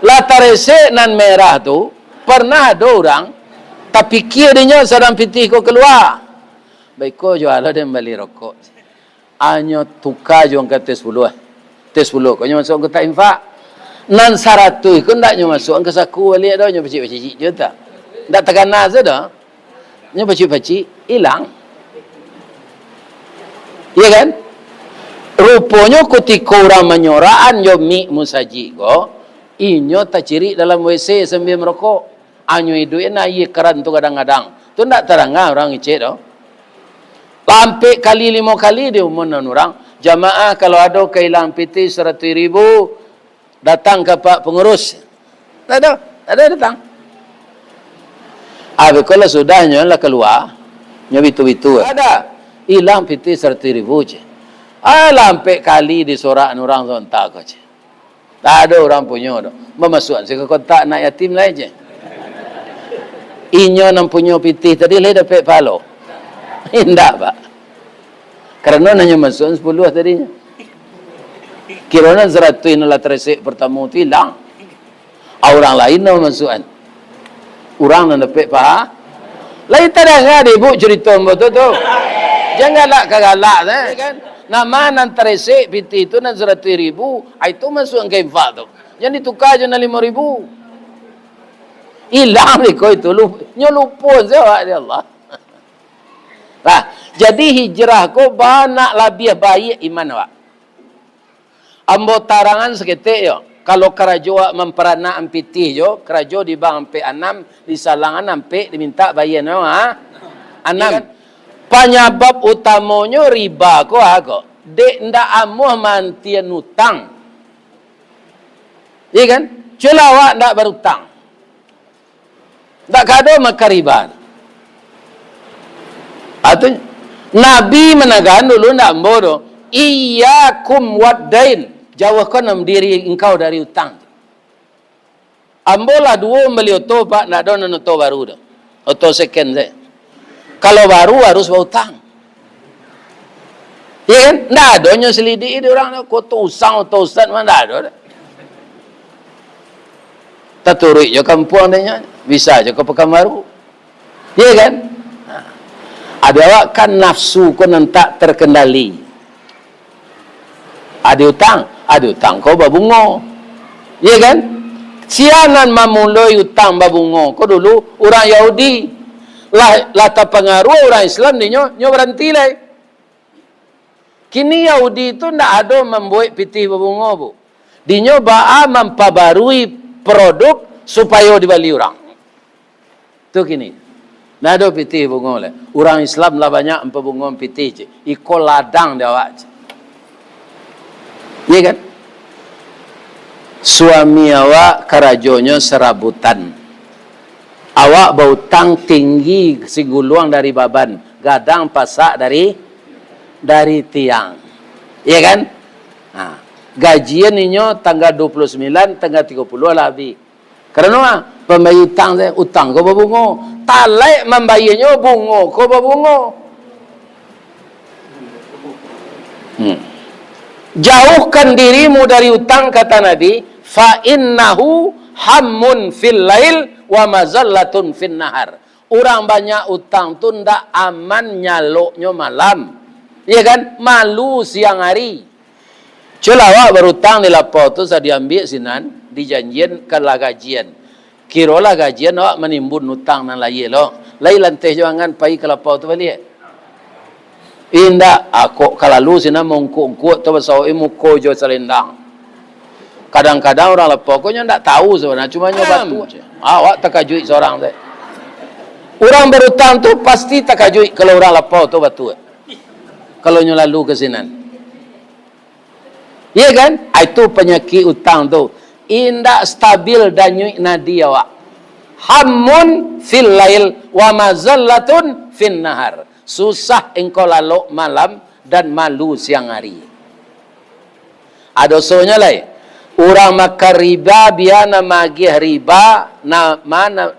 Lah taresek nan merah tu, pernah ado urang tapikia dinyo sadang pitih ko kalua. Baiko jua lo den bali rokok. Anyo tuka jo angka teh sapuluah. Teh sapuluah ko nyo masuak angka kotak infak. Nan saratuih ko ndak nyo masuak angka saku baliak doh, nyo pacik-pacik jo ta. Ndak takana se doh. Nyo pacik-pacik, ilang. Iya kan? Ruponyo kutiko urang manyorakan jo mik musajik ko, inyo tacirik dalam W C sambia marokok. Anyo iduik na aia karan tu gadang-gadang. Tu ndak tadanga urang ngecek doh. Lah ampek kali, limo kali diumunan urang, "Jamaah, kalau ado ka ilang pitih saratuih ribu, datang ka Pak Pangurus." Tak ado, tak ado datang. Abih ko lah sudah nyo lah kalua, nyo bitu-bitu. Ada, ilang pitih saratuih ribu, ceh. Ah, lah ampek kali disorakan urang tu antah ko, ceh. Tak ado urang punyo doh. Mamasuakan se ka kotak anak yatim lai, ceh. Inyo nan punyo pitih tadi lai dapek pahalo? Indak, Pak. Karano nan nyo masuakan sapuluah tadinyo. Kiro nan saratuih nan lah taresek partamo tu ilang. Ah, urang lain nan masuakan. Urang nan dapek paha. Lai tadanga dek ibu carito ambo tu, tu. Jan galak ka galak, eh, kan? Nama nan taresek pitih tu nan saratuih ribu, ah, itu masuak ka infak tu. Jan dituka jo nan limo ribu. Ilang beko itu, lu-, nyo lupo se awak dek Allah. Nah, jadi hijrah ko bana labiah baiak iman awak. Ambo tarangan saketek yo. Kalau karajo awak mamparanak ampitih jo, karajo di bank ampek anam, di salangan ampek dimintak bayia no, ha? Anam. Iya kan? Panyabab utamonyo riba ko, ha, ko. Dek ndak amuah maantian utang. Iya kan? Cubolah awak ndak barutang. Ndak ka ado makan riba. Atu, Nabi managahan dulu ndak ambo doh, "Iyyakum waddain, jauahkanlah diri engkau dari utang." Ambo lah duo mambali oto, Pak, ndak ado nan oto baru doh. Oto second sajo. Kalau baru harus bautang. Iya kan? Ndak ado nyo selidik di urang tu. Ko oto usang, oto ustaz mah ndak ado doh. Taturuik jo kampuang dek nyo, bisa jo ka Pakanbaru. Iya kan? Nah, ado awak kan nafsu ko nan tak terkendali. Ado utang, ado utang ko babungo. Iya kan? Sia nan mamuloi utang babungo ko dulu urang Yahudi. Lah, lah tapangaruah urang Islam dinyo, nyo baranti lai. Kini Yahudi tu ndak ado mambuek pitih babungo, Bu. Dinyo baa mampabarui produk supayo dibali urang. Tu kini. Ndak ado pitih bungo lai. Urang Islam lah banyak mambungoan pitih, cek. Iko ladang di awak, cek. Iya kan? Suami awak karajonyo sarabutan. Awak bautang tinggi siguluang dari baban, gadang pasak dari, dari tiang. Iya kan? Ha. Gajian inyo tanggal dua puluh sembilan, tanggal tiga puluh lah abih. Karano ah, pambayia utang se, utang ko babungo. Talaik mambayianyo, bungo ko babungo. Hmm. "Jauhkan dirimu dari utang," kata Nabi, "fa innahu hammun fil lail wa mazallatun fin nahar." Urang banyak utang tu ndak aman nyaloknyo malam. Iya kan? Malu siang hari. Cubolah awak barutang di lapau tu, sa diambiak sinan, dijanjian ka lah gajian. Kirolah gajian, awak manimbun utang nan lahia lo. Lai lanteh jo angan pai ka lapau tu baliak. Indak, ah, kok ka lalu sinan maungkuak-ungkuak tu basawok muko jo salendang. Kadang-kadang urang lapau ko nyo ndak tahu sabananyo, cuma nyo batu. Awak takajuik surang tu. Urang barutang tu pasti takajuik kalau urang lapau tu batu. Kalau nyo lalu ka sinan. Iya kan? Ah, itu panyakik utang tu. Indak stabil danyuik nadi awak. Hammun fil lail wa mazallatun fin nahar. Susah engkau lalok malam dan malu siang hari. Ah, dosonyo lai. Urang makan riba, bia nan magiah riba, na-, ma-,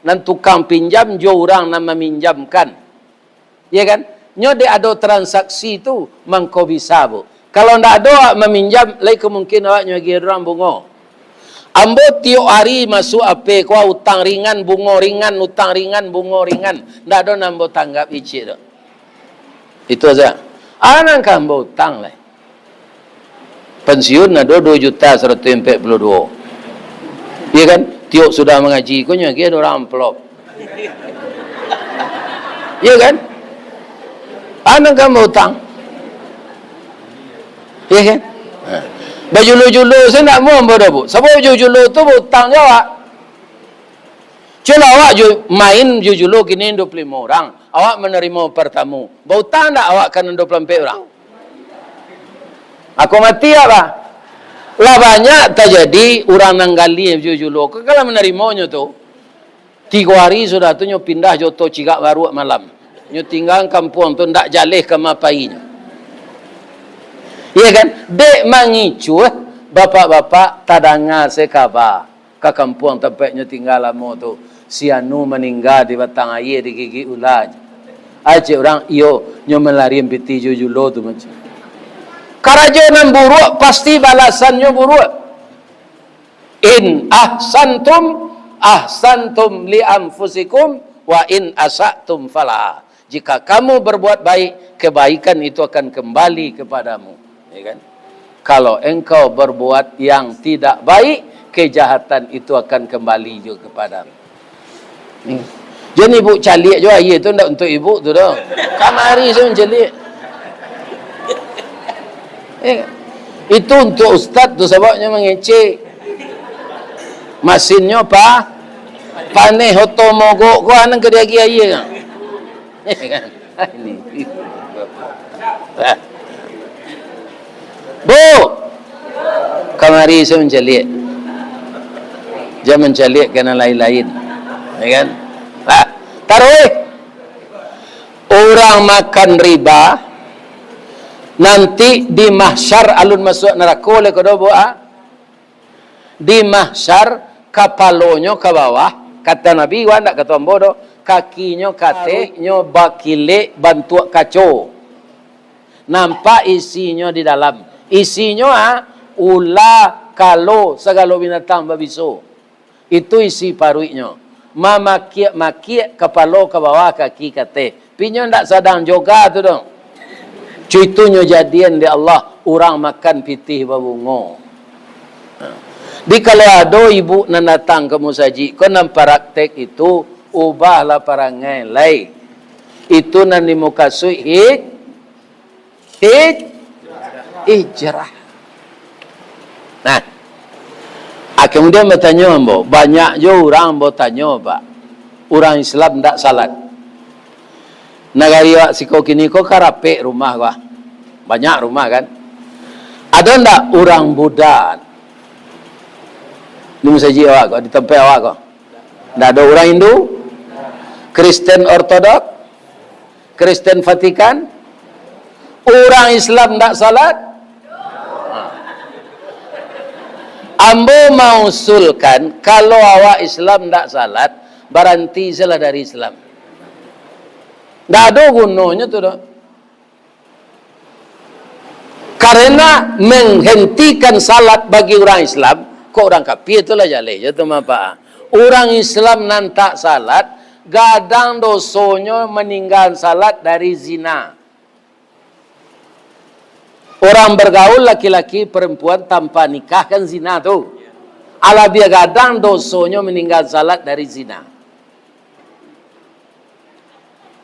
nan tukang pinjam jo urang nan maminjamkan. Iya kan? Nyo dek ado transaksi tu, mangko bisa, Bu. Kalau ndak ado awak maminjam, lai kamungkin awak nyo agiah urang bungo. Ambo tiok ari masuak A P ko, utang ringan, bungo ringan, utang ringan, bungo ringan. Ndak ado nan ambo tanggap icik tu. Itu saja. Anan ka ambo utang lai. Pensiun ado dua juta saratus ampek puluh dua. Iya kan? Tiok sudah mangaji ko nyo agiah urang amplop. Iya kan? Anak kan bautang. Iya kan? Ha. Bajulo-julo se ndak amuah ambo doh, Bu. Sabab julo-julo tu bautang jo awak. Cubolah awak ju-, main julo-julo kini dua puluh limo urang, awak manarimo partamu. Bautang ndak awak ka nan dua puluh ampek urang? Ako mati awak, bah. Lah banyak tajadi urang nan gali julo-julo ko, kalau manarimonyo tu, tigo ari sudah tu nyo pindah jo oto cigak baruak malam. Nyo tingga kampuang tu ndak jaleh ka ma painyo. Iya kan? Dek mangicuah, bapak-bapak tadanga se kaba. Ka kampuang tampek nyo tingga lamo tu, si anu maningga di batang aia digigik ula. Ai cek urang, iyo, nyo malarian pitih julo-julo tu, macam. Karajo nan buruak pasti balasannyo buruak. In ahsantum, ahsantum li anfusikum, wa in asatum falaha. Jika kamu berbuat baik, kebaikan itu akan kembali kepadamu. Ya kan? Kalau engkau berbuat yang tidak baik, kejahatan itu akan kembali juga kepadamu. Hmm. Jan ibu caliak jo aia tu ndak untuk ibu tu doh. Kamari sajo mancaliak. Eh, itu untuk ustaz tu sababnyo mangecek. Masinnyo pa-, paneh oto mogok ko, anan ka diagiah aia kan. Ini. Bu, kamari sajo mancaliak. Jan mancaliak ka nan lain-lain. Ya kan? Ha, taruih. Urang makan riba, nanti di mahsyar alun masuak narako lai ko doh, Bu, ah. Di mahsyar, kapalonyo ka bawah, kata Nabi, wan, ndak kato ambo doh, kakinyo ka ateh, nyo bakilek bantuak kaco. Nampak isinyo di dalam. Isinyo, ah, ula, kalo, sagalo binatang babiso. Itu isi paruiknyo. Mamakiak-makiak kapalo ka bawah, kaki ka ateh. Pinyo ndak sadang joga tu doh. Cuitunyo jadian dek Allah, urang makan pitih babungo. Nah. Jadi kalau ado ibu nan datang ka musajik, ko nan paraktek itu, ubahlah parangai lai. Itu nan dimukasuik hij-, hij-, hijrah. Nah, ah, kemudian batanyo ambo, banyak jo urang ambo tanyo, Pak. Urang Islam ndak salat. Nagari awak siko kini ko karapek rumah ko. Banyak rumah kan. Ado ndak urang Buddha di masajik awak ko, di tampek awak ko? Ndak ado. Urang Hindu? Kristen Ortodok? Kristen Vatikan? Urang Islam ndak salat? Ha. Ambo mausulkan, kalau awak Islam ndak salat, baranti salah dari Islam. Ndak ado gunonyo tu doh. Karena menghentikan salat bagi urang Islam, kok urang kafir tu lah jaleh je tu mapa. Urang Islam nan tak salat, gadang dosonyo maninggalan salat dari zina. Urang bergaul laki-laki perempuan tanpa nikah kan zina tu. Alabiah gadang dosonyo maninggalan salat dari zina.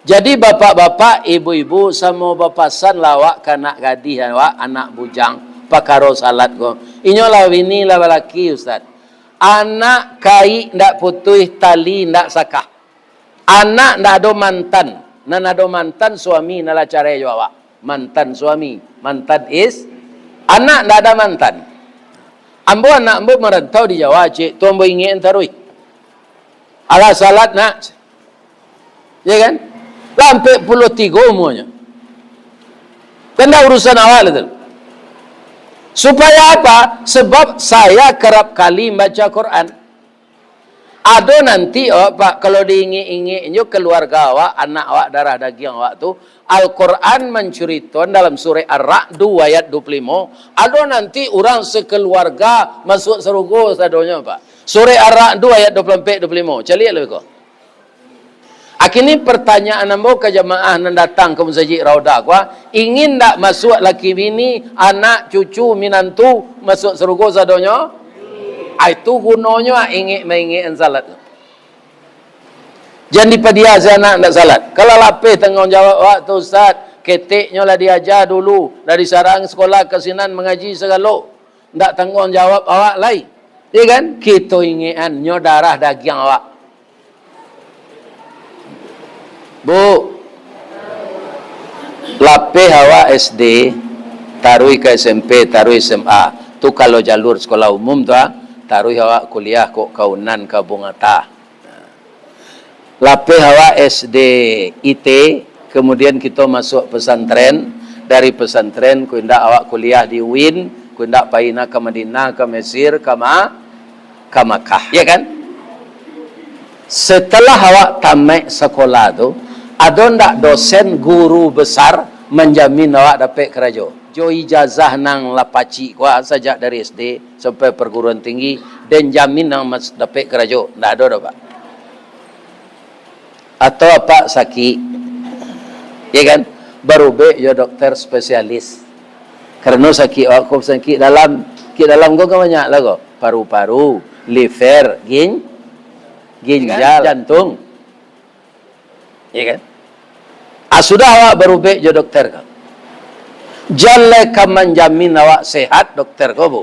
Jadi, bapak-bapak, ibu-ibu, samo bapasan lah awak ka anak gadih awak, anak bujang, pakaro salat ko. Inyo lah bini, lah balaki, Ustaz. Anak kaik ndak putuih, tali ndak sakah. Anak ndak ado mantan. Nan ado mantan, suami nan lah carai jo awak. Mantan suami, mantan is-, anak ndak ada mantan. Ambo, anak ambo marantau di Jawa, cek, tu ambo ingek taruih. Alah salat, nak. Ya kan? Lah ampek puluah tigo umuanyo. Kan ndak urusan awak lah tu. Supaya apa? Sebab saya kerap kali baca Quran. Ado nanti awak, Pak, kalau diingek-ingek nyo keluarga awak, anak awak, darah dagiang awak tu, Al-Quran mancuritoan dalam surah Ar-Ra'du ayat dua puluh limo, ado nanti urang sekeluarga masuak sarugo sadonyo, Pak. Surah Ar-Ra'du ayat dua puluh ampek, dua puluh limo. Caliak lah ko. Kini pertanyaan ambo ka jamaah nan datang ka Masajik Raudah ko, ah, ingin ndak masuak laki bini, anak, cucu, minantu, masuak sarugo sadonyo? Ah, itu gunonyo, ah, ingek maingekan salat tu. Jan dipadia si anak ndak salat. Kalau lapeh tangguang jawab awak tu, Ustaz, keteknyo lah diaja dulu, dari sarang sekolah ka sinan mangaji sagalo. Ndak tangguang jawab awak lai. Ya kan? Kito ingekan, nyo darah dagiang awak. Bu, lapeh awak S D, taruih ka S M P, taruih S M A. Tu kalau jalur sekolah umum tu, ah, taruih awak kuliah kok ka Unan, ka Bungatah. Lapeh awak S D I T, kemudian kito masuak pesantren, dari pesantren ko indak awak kuliah di U I N, ko indak pai na ka Madinah, ka Mesir, ka Ma-, ka Makkah, ya kan? Setelah awak tamaik sakolah tu, ado ndak dosen guru besar manjamin awak dapek karajo? Jo ijazah nan lah pacik ko, sajak dari S D sampai perguruan tinggi, den jamin nan mas-, dapek karajo? Ndak ado doh, Pak. Atau apak sakik, ya kan? Barubek jo dokter spesialis. Karano sakik awak ko sakik dalam. Sakik dalam ko kan banyak lah ko. Paru-paru, liver, gin-, ginjal, jantung. Ya kan? Ah, sudah awak barubek jo dokter ko. Jan lai ka manjamin awak sehat dokter ko, Bu.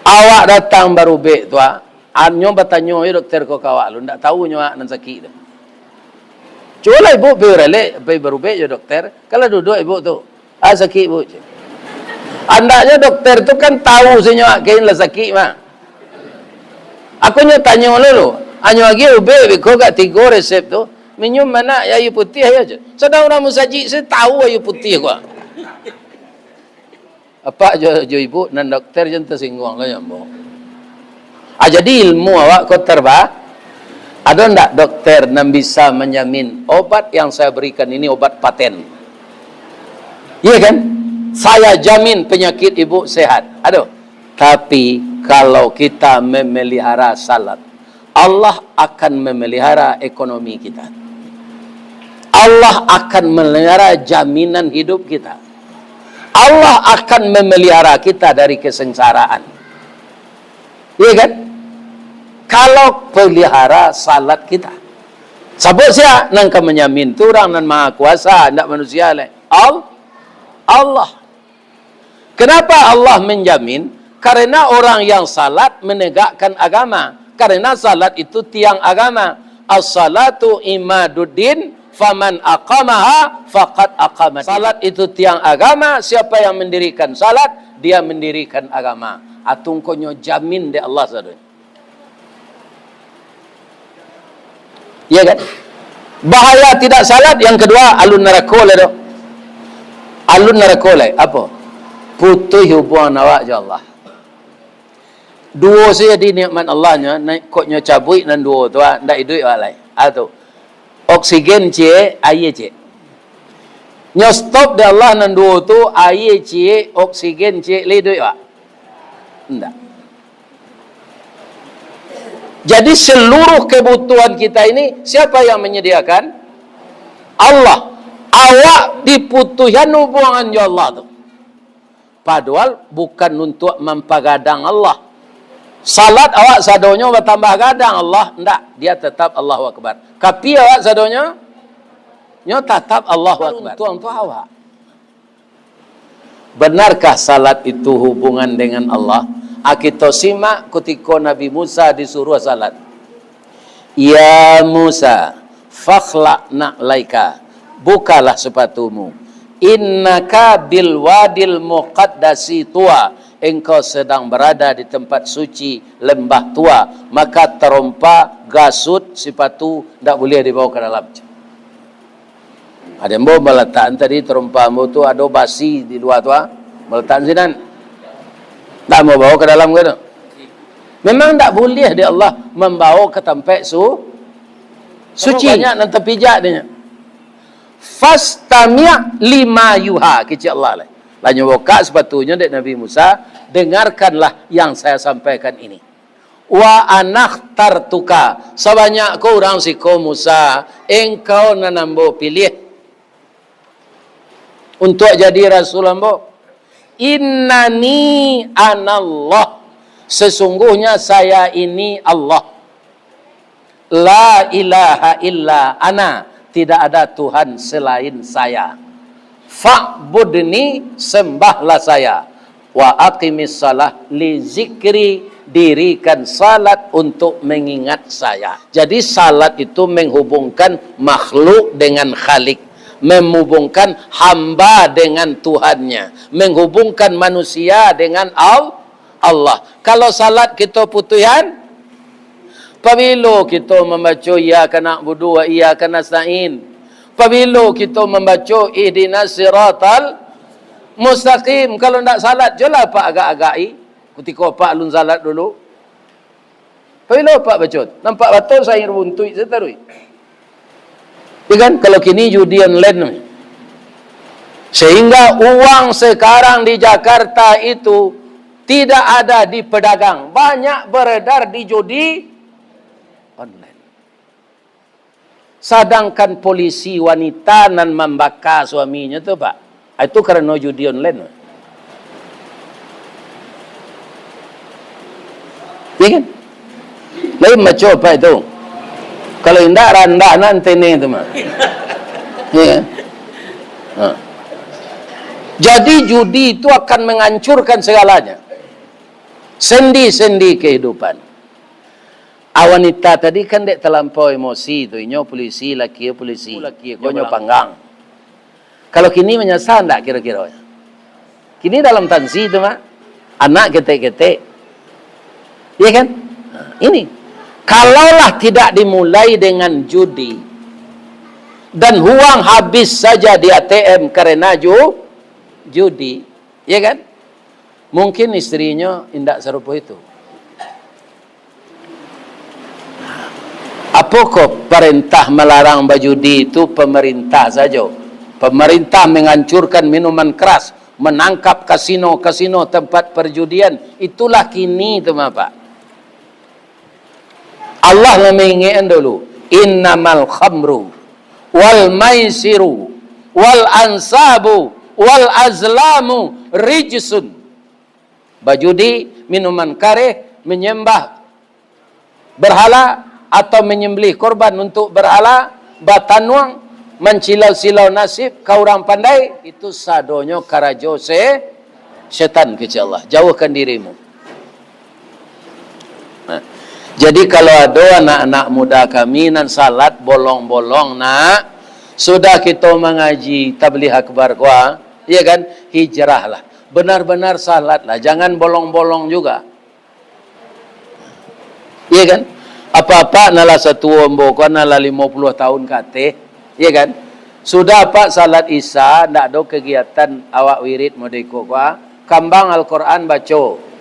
Awak datang barubek tu, ah, nyo batanyo jo dokter ko ka awak lu, ndak tahu nyo awak nan sakik tu. Cubolah ibu pai baralek, pai barubek jo dokter, kalau duduak ibu tu, "Ah, sakik, Bu," cek. Andaknyo dokter tu kan tahu si nyo awak kain lah sakik mah. Aku nyo tanyo lu, lu, anyo agi ubek biko gak tigo resep tu, minum manak aia putiah yo, cek. Sadang urang musajik se tahu aia putiah ko. Apak jo, jo ibu nan dokter jan tasingguang lah jo ambo. Ah, jadi ilmu awak ko terba-, ado ndak dokter nan bisa manjamin obat yang saya berikan ini obat paten? Iya kan? Saya jamin penyakit ibu sehat. Ado. Tapi kalau kita memelihara salat, Allah akan memelihara ekonomi kita. Allah akan memelihara jaminan hidup kita. Allah akan memelihara kita dari kesengsaraan. Iya kan? Kalau pelihara salat kita. Sabab sia nan ka manjamin tu? Urang nan maha kuasa, ndak manusia lai. Al-, Allah. Kenapa Allah menjamin? Karena orang yang salat menegakkan agama. Karena salat itu tiang agama. "As-salatu imaduddin, faman aqamaha faqad aqamad." Salat itu tiang agama, siapa yang mendirikan salat, dia mendirikan agama. Atungkonyo jamin dek Allah sadonyo. Iya kan? Bahaya tidak salat yang kedua, alun narako lai tu. Alun narako lai. Apo? Putuih hubungan awak jo Allah. Duo sajo di nikmat Allah nyo, naik kok nyo cabuik nan duo tu, ah, ndak iduik awak lai. Ah, tu. Oksigen ciek, aia ciek. Nyo stop dek Allah nan duo tu, aia ciek, oksigen ciek, lai iduik awak? Ndak. Jadi seluruh kebutuhan kita ini, siapa yang menyediakan? Allah. Awak diputuihan hubungan jo Allah tu. Padohal bukan untuak mampagadang Allah. Salat awak sadonyo batambah gadang Allah, ndak, dia tatap Allahu Akbar. Kapia awak sadonyo, nyo tatap Allahu Akbar. Untuang tu awak. Benarkah salat itu hubungan dengan Allah? A, kito simak kutiko Nabi Musa disuruah salat. "Ya Musa, fakhla' na'laika." Bukalah sepatumu. "Innaka bil wadil muqaddasi tuwa." Engkau sedang berada di tempat suci lembah tuwa. Maka tarompa, gasut, sipatu ndak buliah dibawa ka dalam. Ado ambo malatakan tadi tarompa ambo tu, ado basi di lua tu, ah. Malatakan sinan. Ndak ambo bawa ka dalam ka tu. Memang ndak buliah dek Allah mambawa ka tampek su-, suci. Banyak nan tapijak dek nyo. "Fastami' lima yuha," kecek Allah lai. Lah nyo bukak sipatunyo dek Nabi Musa, "Dengarkanlah yang saya sampaikan ini." "Wa anakhtartuka," sabanyak ko urang siko Musa, engkau nan ambo piliah untuak jadi rasul ambo. "Innani anallah," sesungguhnya saya ini Allah. "La ilaha illa ana," tidak ada Tuhan selain saya. "Fa'budni," sembahlah saya. "Wa aqimis shalah li zikri," dirikan salat untuk mengingat saya. Jadi salat itu menghubungkan makhluk dengan Khalik, menghubungkan hamba dengan Tuhannya, menghubungkan manusia dengan Al-, Allah. Kalau salat kito putuihan, pabilo kito mambaco "Iyyaka na'budu wa iyyaka nasta'in"? Pabilo kito mambaco "Ihdinas siratal mustaqim"? Kalau ndak salat, jolah Pak agak-agak-i, kutiko Pak alun salat dulu. Pabilo Pak baco? Nampak batul saing runtuik sataruih. Ya kan? Kalau kini judi online. Sehingga uang sekarang di Jakarta itu tidak ada di pedagang, banyak beredar di judi online. Sadangkan polisi wanita nan mambaka suaminyo tu, Pak, itu karano judi online. Ya kan? Lain macam apa itu? Kalau indak, randah nan tene tu mah. Ya kan? Ha. Jadi judi itu akan menghancurkan segalanya. Sendi-sendi kehidupan. A, wanita tadi kan dek talampau emosi tu, inyo polisi, laki polisi, laki ko nyo panggang. Kalau kini manyasa ndak kiro-kiro? Kini dalam tansi tu mah, anak ketek-ketek. Iya kan? Nah, ini. Kalaulah tidak dimulai dengan judi, dan uang habis saja di A T M karena ju-, judi, iya kan? Mungkin istrinyo indak sarupo itu. Apokoh parentah malarang bajudi itu pamarintah sajo? Pamarintah manghancurkan minuman keras, manangkap kasino-kasino, tempat parjudian. Itulah kini tu mah, Pak. Allah lah maingekan dulu, "Innamal khamru wal maisiru wal ansabu wal azlamu rijsun." Bajudi, minuman kareh, manyambah berhala, atau manyambelih korban untuak berhala, batanuang, mancilau-silau nasib ka urang pandai, itu sadonyo karajo se-, setan, kecek Allah. Jauahkan dirimu. Nah. Jadi, kalau ado anak-anak muda kami nan salat bolong-bolong, nak, sudah kito mangaji Tabligh Akbar ko, iyo kan, hijrahlah. Benar-benar salatlah, jangan bolong-bolong juga. Iyo kan? Apak-apak nan lah satuo ambo ko, nan lah limo puluah tahun ka ateh, iyo kan? Sudah apak salat Isya, ndak ado kegiatan awak wirid mode iko ko, kambang Al-Quran baco.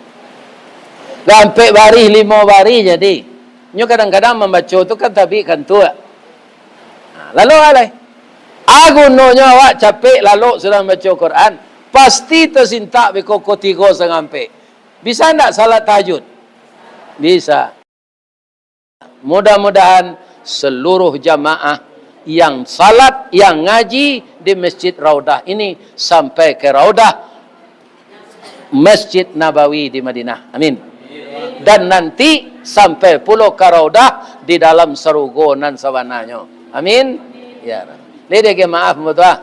Lah ampek barih, limo barih jadi. Nyo kadang-kadang mambaco tu kan tabik kantuak. Ha, lalok alai. A gunonyo awak capek lalok sudah mambaco Quran, pasti tasintak beko ko tigo satangah ampek. Bisa ndak salat tahajud? Bisa. Mudah-mudahan seluruh jamaah yang salat, yang ngaji di Masjid Raudah ini sampai ke Raudah Masjid Nabawi di Madinah. Amin. Dan nanti sampai pulo ka Raudah di dalam sarugo nan sabananyo. Amin. Ya Rabbi. Jadi, maaf, mudah.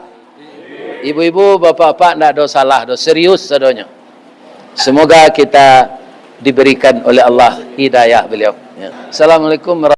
Ibu-ibu, bapak-bapak, ndak ado salah doh, serius sadonyo. Semoga kita diberikan oleh Allah hidayah beliau. Ya. Assalamualaikum warahmatullahi